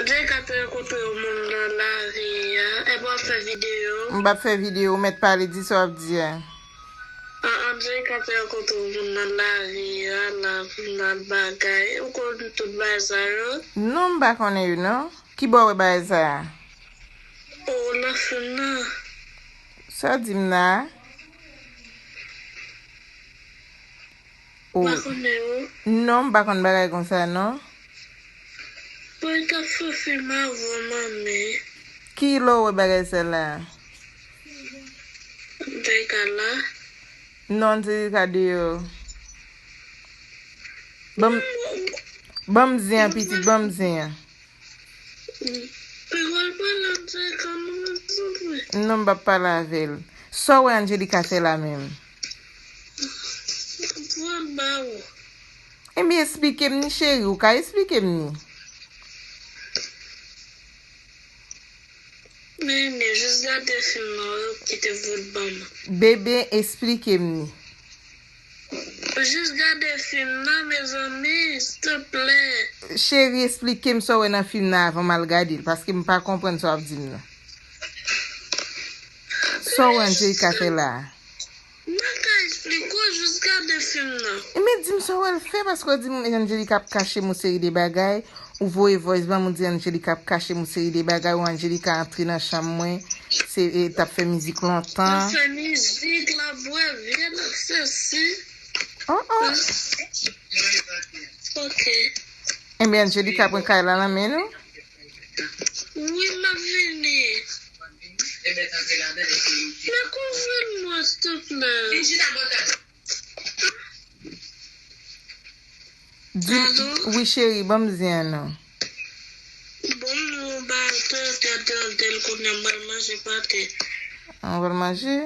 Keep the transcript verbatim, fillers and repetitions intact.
Angelika te rankontre yon moun nan lari a. Epi w ap fè videyo. M p ap fè videyo, ou mèt pale, di sa w ap di a. An, Angelika te rankontre yon moun nan lari a, la, nan bagay. Ou konn tout bagay sa yo? Non, m pa konnen yo, non. Ki bò w wè bagay sa a? O, nan fim nan. Sa w di m la a? O. Pa konnen yo. Non, m pa konn bagay konsa, non. Bon, li t ap fè fim avan, manmi. Ki lè w wè bagay sa la? Angelika la. Non, Angelika deyò. Ban m, ban m zen an, pitit, ban m zen an. Pegòl pale avèk Angelika, non, souple. Non, m p ap pale avè l. Sa w wè Angelika fè la menm? Pran ba ou. Ebyen, esplike m ni, cheri, ou ka esplike m ni? Nene, jis gade fim nan, wi, ou kite vout ban mwen. Bebe, esplike m ni. Jis gade fim nan, mezanmi, silteplè. Cheri, esplike m sa w wè nan fim nan avan m al gade l, paske m pa konprann sa w ap di m nan. Sa w wè Angelika fè la a? Mwen ka esplike w, jis gade fim nan. Ebyen, di m sa w wè l fè, paske w di m Angelika ap kache m yon seri de bagay. Ou voye voice ban m, ou di Angelika ap kache m yon seri de bagay, ou Angelika antre nan chanm mwen, se, e, t ap fè mizik lontan. L ap fè mizik, l ap bwè, vye, l ap fè si. Oh, oh. Ok. Ebyen, Angelika pran kay la nan men nou? Wi, m ap vini. Men kouvri m non, silteplè. Di m, wi, cheri, ban m zen an non. Bon, nou ba tè tè tè tè kounye a m pral manje pate. An, w pral manje?